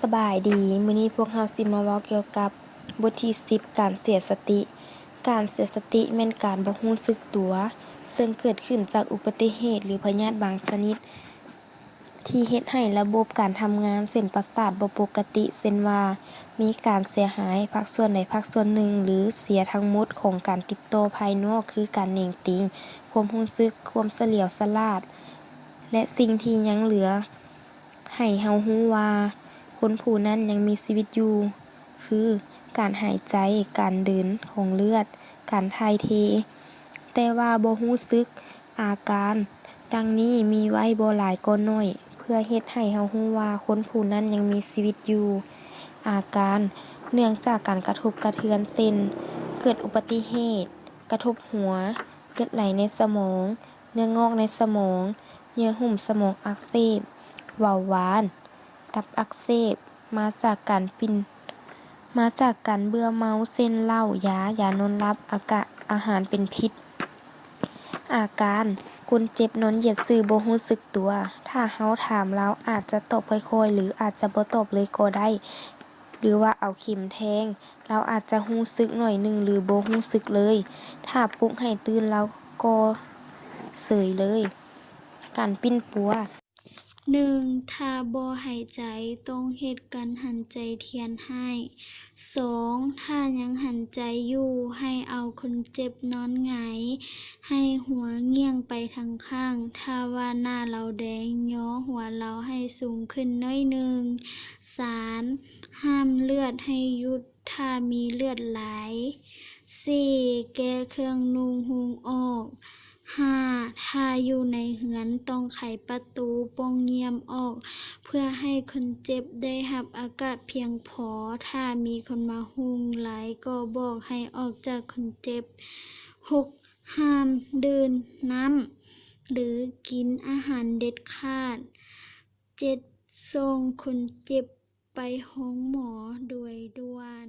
ສະບາຍດີ, ມື້ນີ້ພວກເຮົາຊິມາເວົ້າກ່ຽວກັບບົດທີສິບ ການເສຍສະຕິ. ການເສຍສະຕິແມ່ນການບໍ່ຮູ້ສຶກຕົວ, ເຊິ່ງເກີດຂຶ້ນຈາກອຸບັດຕິເຫດ ຫຼື ພະຍາດບາງຊະນິດ ທີ່ເຮັດໃຫ້ລະບົບການທຳງານເສັ້ນປະສາດບໍ່ປົກກະຕິ, ເຊັ່ນວ່າ ມີການເສຍຫາຍພາກສ່ວນໃດພາກສ່ວນໜຶ່ງ ຫຼື ເສຍທັງໝົດຂອງການຕິດຕໍ່ພາຍນອກ ຄືການເໜັງຕີງ, ຄວາມຮູ້ສຶກ, ຄວາມສະຫຼຽວສະຫຼາດ ແລະ ສິ່ງທີ່ຍັງເຫຼືອ ໃຫ້ເຮົາຮູ້ວ່າຄົນຜູ້ນັ້ນຍັງມີຊີວິດຢູ່ ຄືການຫາຍໃຈ, ການເດີນຂອງເລືອດ, ການຖ່າຍເທ, ແຕ່ວ່າບໍ່ຮູ້ສຶກ. ອາການດັ່ງນີ້ມີໄວ້ບໍ່ຫຼາຍກໍໜ້ອຍ ເພື່ອເຮັດໃຫ້ເຮົາຮູ້ວ່າຄົນຜູ້ນັ້ນຍັງມີຊີວິດຢູ່. ອາການເນື່ອງຈາກການກະທົບກະເທືອນ ເຊັ່ນ ເກີດອຸບັດຕິເຫດ, ກະທົບຫົວ, ເລືອດໄຫຼໃນສະໝອງ, ເນື້ອງອກໃນສະໝອງ, ເຍື່ອຫຸ້ມສະໝອງອັກເສບ, ເບົາຫວານ, ຕັບອັກເສບ, ມາຈາກການປິ່ນ, ມາຈາກການເບື່ອເມົາ ເຊັ່ນ ເຫຼົ້າ, ຢາ, ຢານອນຫຼັບ, ອາກະ, ອາຫານເປັນພິດ. ອາການ, ຄົນເຈັບນອນຢຽດຊື່ບໍ່ຮູ້ສຶກຕົວ. ຖ້າເຮົາຖາມລາວອາດຈະຕອບຄ່ອຍໆ ຫຼື ອາດຈະບໍ່ຕອບເລີຍກໍໄດ້ ຫຼືວ່າເອົາເຂັມແທງ, ລາວອາດຈະຮູ້ສຶກໜ້ອຍໜຶ່ງ ຫຼື ບໍ່ຮູ້ສຶກເລີຍ. ຖ້າປຸກໃຫ້ຕື່ນ ລາວກໍເສີຍເລີຍ. ການປິ່ນປົວ. ໜຶ່ງ ຖ້າບໍ່ຫາຍໃຈ ຕ້ອງເຮັດການຫັນໃຈທຽນໃຫ້. ສອງ ຖ້າຍັງຫັນໃຈຢູ່ ໃຫ້ເອົາຄົນເຈັບນອນຫງາຍ ໃຫ້ຫົວງ່ຽງໄປທາງຂ້າງ. ຖ້າວ່າໜ້າລາວແດງ, ຍໍຫົວລາວໃຫ້ສູງຂຶ້ນໜ້ອຍໜຶ່ງ. ສາມ ຫ້າມເລືອດໃຫ້ຢຸດ ຖ້າມີເລືອດຫຼາຍ. ສີ່ ແກ້ເຄື່ອງນຸ່ງຮຸ່ງອອກ. ຫ້າ ຖ້າຢູ່ໃນເຮືອນ ຕ້ອງໄຂປະຕູປ່ອງຢ້ຽມອອກ ເພື່ອໃຫ້ຄົນເຈັບໄດ້ຮັບອາກາດພຽງພໍ. ຖ້າມີຄົນມາຮຸ່ງຫຼາຍ ກໍບອກໃຫ້ອອກຈາກຄົນເຈັບ. ຫົກ ຫ້າມດື່ມນ້ຳ ຫຼື ກິນອາຫານເດັດຂາດ. ເຈັດ ສົ່ງຄົນເຈັບໄປໂຮງໝໍໂດຍດ່ວນ.